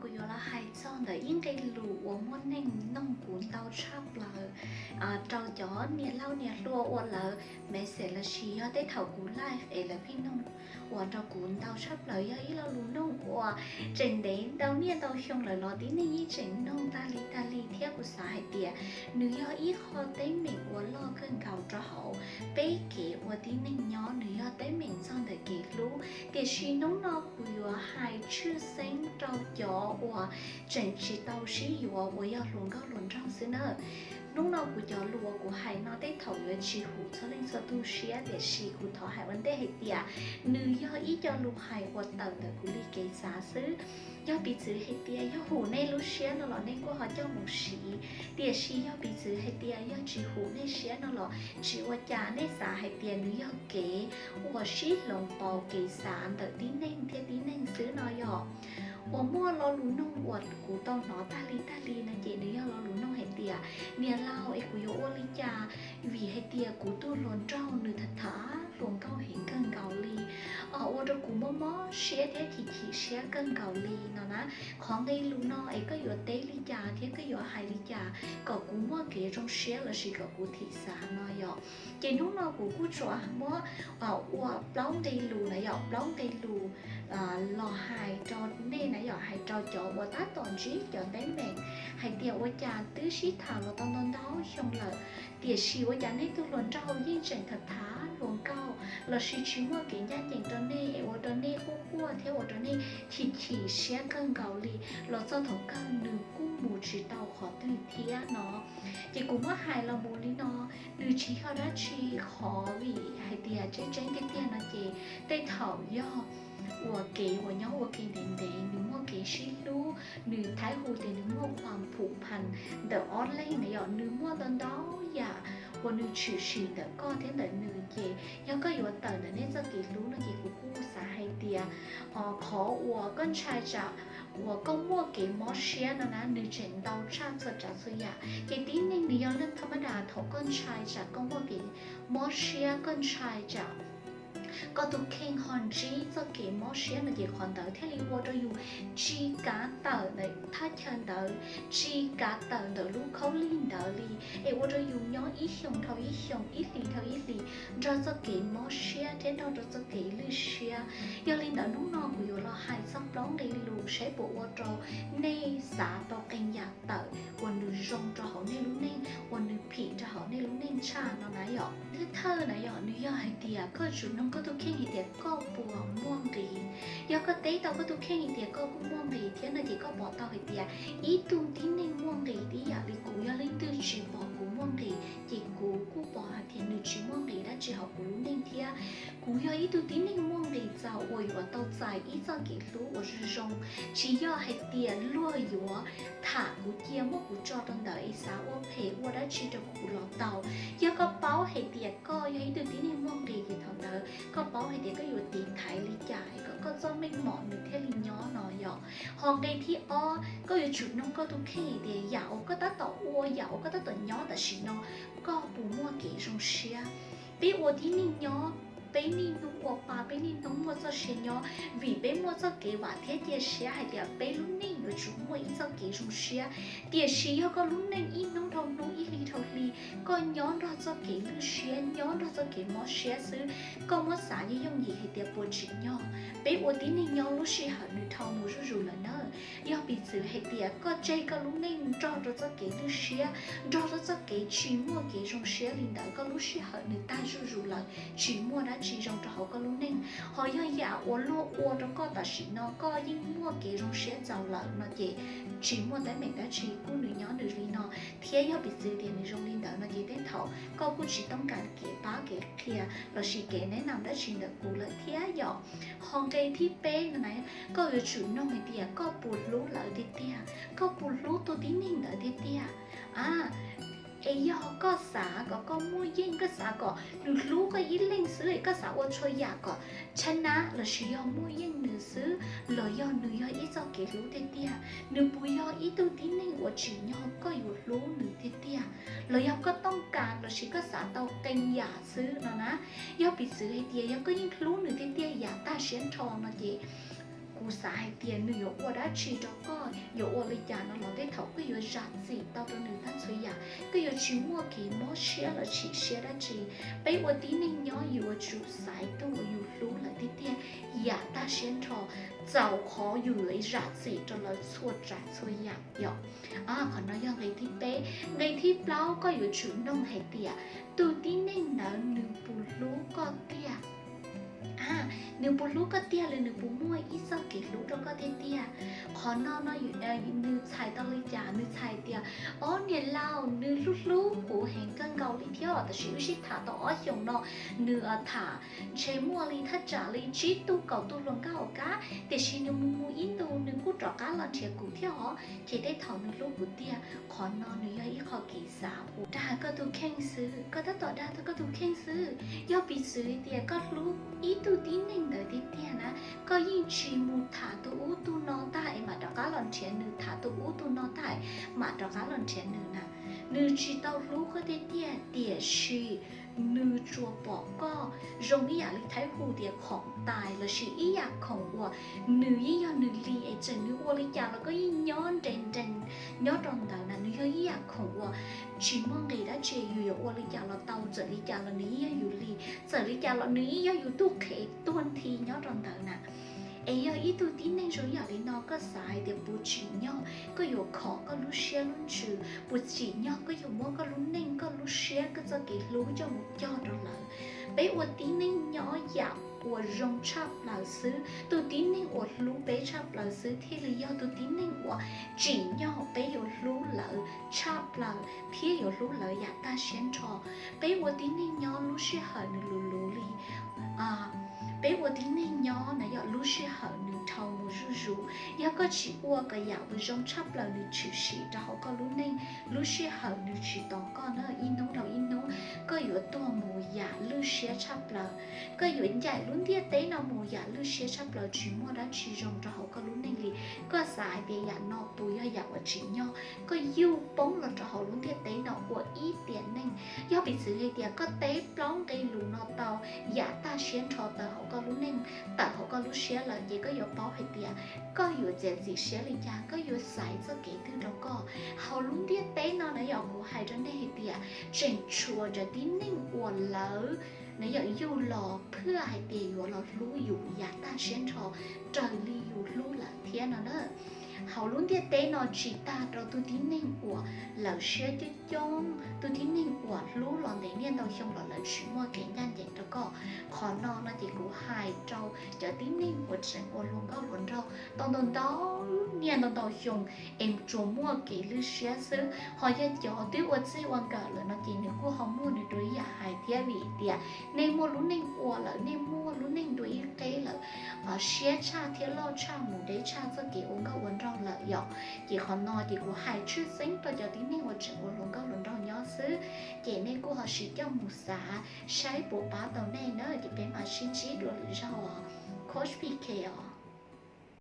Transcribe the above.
Kuv yuav los hais txog ntawm ib nqe lus uas muaj neeg noog kuv ntau tshaj plaws rau cov niam laus niam hluas uas lawv message lossis yog tej thaum kuv live es lawv pheej noog uas rau kuv ntau tshaj plaws yog ib lo lus noog uas tseem ntev ntau niaj ntau xyoo lawm los tib neeg yeej tseem noog tag li tag li thiab kuv xav hais tias nws yog ib qho teeb meem uas loj kawg nkaus rau hauv peb kev ua tib neeg nyob, nws yog teeb meem txog ntawm kev hlub. Tiam sis hnub no kuv yuav hais tshwj xeeb rau cov uas tseem tsis tau sib yuav uas yog hluas nkauj hluas nraug xwb na. Hnub no kuv cov lus uas kuv hais no tej thaum yuav tsis hum txhua leej txhua tus siab, tiam sis kuv thov hais ua ntej hais tias nws yog ib co lus hais uas tawm ntawm kuv li kev xav xwb. Yog piv txwv hais tias yog hum nej lub siab no los nej kuj ho coj mus siv, tiam sis yog piv txwv hais tias yog tsis hum nej siab no los tsis ua cas, nej xav hais tias nws yog kev uas sib hloov pauv kev xav ntawm tib neeg thiab tib neeg xwb no yom. Uas muaj lo lus noog uas kuv tau hnov tag li tag li no ces nws yog lo lus noog hais tias niam laus es kuv yuav ua li cas, vim hais tias kuv tus hluas nraug nws tham tham hluas nkauj heev kawg nkaus li, ua rau kuv mob mob siab thiab chim chim siab kawg nkaus li no na. Qhov nqe lus no es koj yuav teb li cas thiab koj yuav hais li cas kom kuv muaj kev zoo siab lossis kom kuv thim xav no yom. Ces hnub no kuv kuj tsuas muab ua plaub nqe lus na yom, plaub nqe lus los hais rau nej na yom, hais rau cov uas tab tom ntsib cov teeb meem hais tias ua cas twb sib tham los tau ntau ntau xyoo lawm, tiam sis ua cas nej tus hluas nraug yeej tseem tham tham hluas nkauj lossis tsis muaj kev ncaj ncees rau nej es ua rau nej quaj quaj thiab ua rau nej chim chim siab kawg nkaus li, los txog thaum kawg nws kuj mus tsis tau qhov twg thiab no. Ces kuv muab hais los mus li no, nws tsis yog dab tsi qhov vim hais tias tseeb tseeb tiag tiag no ces tej thaum yog uas kev uas nyob ua ke ntev ntev nws muaj kev sib hlub, nws thaib hu tias nws muajความผูกพัน ntawm ob leeg na yom, nws muaj ntau ntau yam uas nws tshwm sim ntawm koj thiab ntawm nws ces yog koj yuav tawm ntawm nej txoj kev hlub no ces kuv kuj xav hais tias qhov uas koj ntshai tsam uas koj muaj kev mob siab no na nws tseem ntau tshaj txhua tsav txhua yam. Ces tib neeg nws yog leej thab mab das, thaum koj ntshai tsam koj muaj kev mob siab, koj ntshai tsam koj tus kheej ho ntsib txoj kev mob siab no ces qhov ntawd thiaj li ua rau yus tsis kav tawm ntawm thaj chaw ntawd, tsis kav tawm ntawm lub khaub lig ntawd li, es ua rau yus nyob ib xyoos dhau ib xyoos, ib hlis dhau ib hlis nrog txoj kev mob siab thiab nrog rau txoj kev lwj siab. Yog li ntawd hnub no kuv yuav los hais txog plaub nqe lus saib puas ua rau nej xav tau qee yam tawm uas nws zoo rau hauv nej lub neej, uas nws phim rau hauv nej lub neej tshaj no na yom. Thawj thawj na yom, nws yog hais tias koj tsum noog koj tus kheej hais tias koj puas muaj nqis. Yog koj teb tau koj tus kheej hais tias koj kuj muaj nqis thiab no ces koj pom tau hais tias ib tug tib neeg muaj nqis tib yam li kuv, yog leej twg tsis pom kuv muaj nqis ces kuv kuj pom hais tias nws tsis muaj nqis dab tsi hauv kuv lub neej thiab. Kuv yog ib tug tib neeg muaj nqis txaus uas yuav tau txais ib txoj kev hlub uas zoo zoo, tsis yog hais tias luag yuav tham kuv cia muab kuv tso rau ntawd es xav ua phem ua dab tsi rau kuv los tau. Yog koj paub hais tias koj yog ib tug tib neeg muaj nqis ces thaum ntawd koj paub hais tias koj yuav tiv thaiv li cas es kom koj txoj meej mom nws thiaj li nyob no yom. Ho nqe thib ob, koj yuav tsum noog koj tus kheej hais tias yam uas koj tab tom ua, yam uas koj tab tom nyob tam sim no, koj puas muaj kev zoo siab. Peb ua tib neeg nyob, peb niaj hnub ua pa, peb niaj hnub muaj txoj sia nyob vim peb muaj txoj kev vam thiab cia siab hais tias peb lub neej yuav tsum muaj ib txoj kev zoo siab. Tiam sis yog koj lub neej ib hnub dhau hnub, ib hli dhau hli, koj nyob nrog txoj kev lwj siab, nyob nrog txoj kev mob siab xwb, koj muab xav yooj yooj yim hais tias puas tsim nyog. Peb ua tib neeg nyob lub sij hawm nws dhau mus zuj zus lawm na. Yog piv txwv hais tias koj tseg koj lub neej nrog rau txoj kev lwj siab, nrog rau txoj kev tsis muaj kev zoo siab li ntawd, koj lub sij hawm nws tag zuj zus lawm, tsis muaj dab tsi zoo rau hauv koj lub neej. Ho yog yam uas luag ua rau koj tam sim no koj yeej muaj kev zoo siab txaus lawm no ces tsis muaj teeb meem dab tsi, kuj nws nyob nws li no. Thiab yog piv txwv tias nws zoo li ntawd no ces tej thaum koj kuj tsis toob kas kev pab kev qhia lossis kev neb nam dab tsi ntawm kuv lawm thiab yom. Ho nqe thib peb no na, koj yuav tsum noog hais tias koj puas hlub lawv tiag tiag, koj puas hlub tus tib neeg ntawd tiag tiag. A, es yog koj xav kom koj muaj yeej, koj xav kom nws hlub koj ib leeg xwb es koj xav ua txhua yam kom tshab nab lossis yog muaj yeej nws xwb, los yog nws yog ib txoj kev hlub tiag tiag? Nws puas yog ib tug tib neeg uas tsim nyog koj yuav hlub nws tiag tiag? Los yog koj tooj kas lossis koj xav tau qee yam xwb no na? Yog piv txwv hais tias yog koj yeej hlub nws tiag tiag yam tag siab nrho no ces kuv mus xav hais tias nws yuav ua dab tsi rau koj, yuav ua li cas no los tej thaum koj yuav zam txim tau rau nws tag txhua yam, koj yuav tsis muaj kev mob siab los chim siab dab tsi. Peb ua tib neeg nyob yus yuav tsum xaiv tus uas yus hlub lawm tiag tiag, yam tag siab nrho, txaus qhov yus yuav zam txim rau lawv txhua tsav txhua yam yom. Qhov no yog nqe thib peb. Nqe thib plaub, koj yuav tsum noog hais tias tus tib neeg ntawd nws puas hlub koj tiag. Nws puas hlub koj tiag los nws puas muaj ib txoj kev hlub rau koj tiag tiag? Qhov no no nws txhais tau li cas? Nws txhais tias, ob niam laus, nws hlub hlub kuv heev kawg nkaus li thiab, tab sis wb sib tham tau ob xyoos no nws tham ntshe muaj li thaj tsam li tsib tug kaum tug hluas nkauj hauv kab, tiam sis nws mus mus ib ntus nws kuj rov qab los nrhiav kuv thiab os. Ces tej thaum nws hlub kuv tiag, qhov no nws yog ib qho kev xav uas dag koj tus kheej xwb, koj tab tom dag tau koj tus kheej xwb. Yog piv txwv tias koj hlub ib tug tib neeg ntawd tiag tiag na, koj yeej tsis mus tham tus ub tus no tag es mam rov qab los nrhiav nws, tham tus ub tus no tag es mam rov qab los nrhiav nws na. Nws tsis tau hlub koj tiag tiag, tiam sis nws tsuas pom koj zoo ib yam li Thaib hu tias khoom tais lossis ib yam khoom uas nws yeej yog nws li es txawm nws ua li cas los koj yeej nyob nres nrees nyob rau ntawd na. Nws yog ib yam khoom uas tsis muaj nqis dab tsi, yus yuav ua li cas los tau, txawm li cas los nws yeej yog yus li, txawm li cas los nws yeej yog yus tus qhev tuag nthi nyob rau ntawd na. Es yog ib tug tib neeg zoo yam li no koj xav hais tias puas tsim nyog koj yuav khom koj lub siab lub ntsws, puas tsim nyog koj yuav muab koj lub neej koj lub siab koj txoj kev hlub coj mus cog rau lawv? Peb ua tib neeg nyob yam uas zoo tshaj plaws xwb, tus tib neeg uas hlub peb tshaj plaws xwb thiaj li yog tus tib neeg uas tsim nyog peb yuav hlub lawv tshaj plaws thiab yuav hlub lawv yam tag siab nrho. Peb ua tib neeg nyob lub sij hawm nws luv luv li, peb ua tib neeg nyob na yog lub sij hawm nws dhau mus zuj zus. Yog koj tsis ua kom yam uas zoo tshaj plaws nws tshwm sim rau hauv koj lub neej, lub sij hawm nws tsis tos koj na, ib hnub dhau ib hnub koj yuav tuag mus yam lwj siab tshaj plaws. Koj yuav ncaim lub ntiaj teb no mus yam lwj siab tshaj plaws, tsis muaj dab tsi zoo rau hauv koj lub neej li. Koj xav hais tias yam no puas yog yam uas tsim nyog koj yuj poob los rau hauv lub ntiaj teb no ua ib tiam neej? Yog piv txwv hais tias koj teb plaub nqe lus no tau yam tag siab nrho tawm hauv koj lub neej, tawm hauv koj lub siab lawm ces koj yuav paub hais tias koj yuav txiav txim siab li cas, koj yuav xaiv txoj kev twg rau koj. Hauv lub ntiaj teb no na yog kuv hais rau nej hais tias tseem tshuav cov tib neeg uas lawv na yog yug los phwj hais tias yuav los hlub yus yam tag siab nrho raws li yus hlub lawv thiab no na. Hauv lub ntiaj teb no tsis tag rau tus tib neeg uas lawv siab coob coob, tus tib neeg uas hlub los ntev niaj ntau xyoo los lawv tsis muaj kev ncaj ncees rau koj. Qhov no no ces kuv hais rau cov tib neeg uas tseem ua hluas nkauj hluas nraug tau ntau ntau niaj ntau ntau xyoo es tsuas muaj kev lwj siab xwb. Ho yog cov twb ua txij ua nkawm lawm no ces nws kuj ho muaj nws dua ib yam hais thiab, vim tias nej muaj lub neej ua lawm, nej muaj lub neej dua ib qeb lawm, siab tshaj thiab loj tshaj mus deb tshaj txoj kev ua nkauj ua nraug lawm yom. Ces qhov no ces kuv hais tshwj xeeb rau cov tib neeg uas tseem ua hluas nkauj hluas nraug nyob xwb. Ces nej kuj ho sim coj mus xav saib puas pab tau nej na, ces peb mam sib ntsib dua lwm zaug os. Coach P K os.